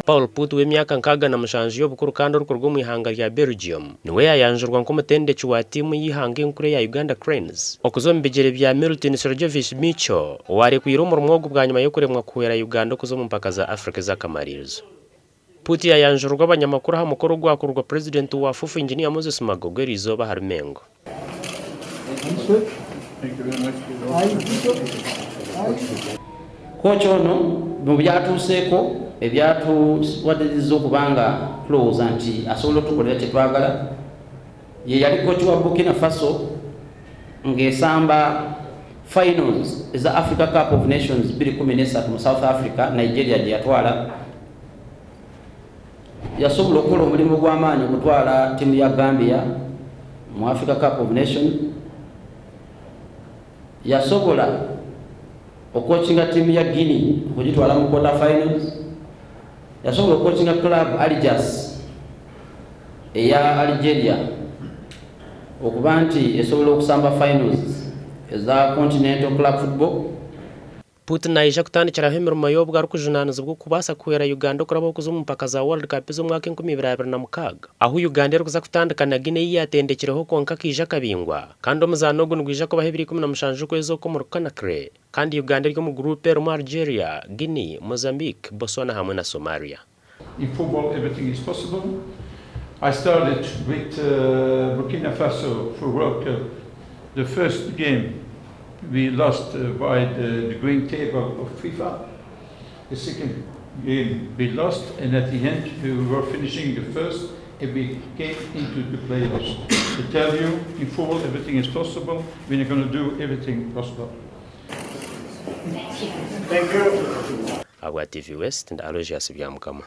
Paul Put w'emyaka 67 y'obukuru kandi orikuruga omu ihanga rya Belgium niwe yaayanjurwa nk'omutendeki wa tiimu y'eihanga enkuru eya Uganda Cranes okuza omu bigyere bya Milutin Sredojevic Micho owaarekwire omurimo ogu bwanyima y'okuremwa kuhwera Uganda okuza omu mpaka za Africa ez'akamaririzo. Put yaayanjurwa abanyamakuru aha mukoro ogwakururwa Purezidenti wa FUFA Engineer Moses Magogo eriizooba ahari Mengo. Kooki ono mu byatuuseeko ebyatuwadirizza okuba nga tulowooza nti asobola otukolera kye twagala ye yali kooki wa Burkina Faso ng'esamba finals eza Africa Cup of Nations 2013 mu South Africa, Nigeria gye yatwala. Yasobola okukola omulimu gw'amaanyi okutwala ttiimu ya Gambia mu Africa Cup of Nations. Yasobola okwokinga ttiimu ya Guinea okugitwala mu quarter finals. Yasobola okwokinga club Algiers eya Algeria okuba nti esobola okusamba finals eza Continental Club Football. Putin naija kutandikiraho emirimo ye obwo arikujunaanizibwa okubaasa kuhwera Uganda okurabaho kuza omu mpaka za World Cup ez'omwaka 2026 ahu Uganda erikuza kutandika na Guinea ei yaatendekireho kwonka akaija akabingwa kandi omuzaano ogu nigwija kubaho ebiro 17 okwezi oku omuri Conakry kandi Uganda eri omu guruupu erimu Algeria, Guinea, Mozambique, Botswana hamwe na Somalia. In football everything is possible. I started with Burkina Faso for World Cup. The first game we lost by the, the green table of FIFA. The second game we lost and at the end we were finishing the first and we came into the playoffs. To tell you, in football everything is possible. We are going to do everything possible. Thank you. Ahabwa TV West, ndi Aloysius Byamukama.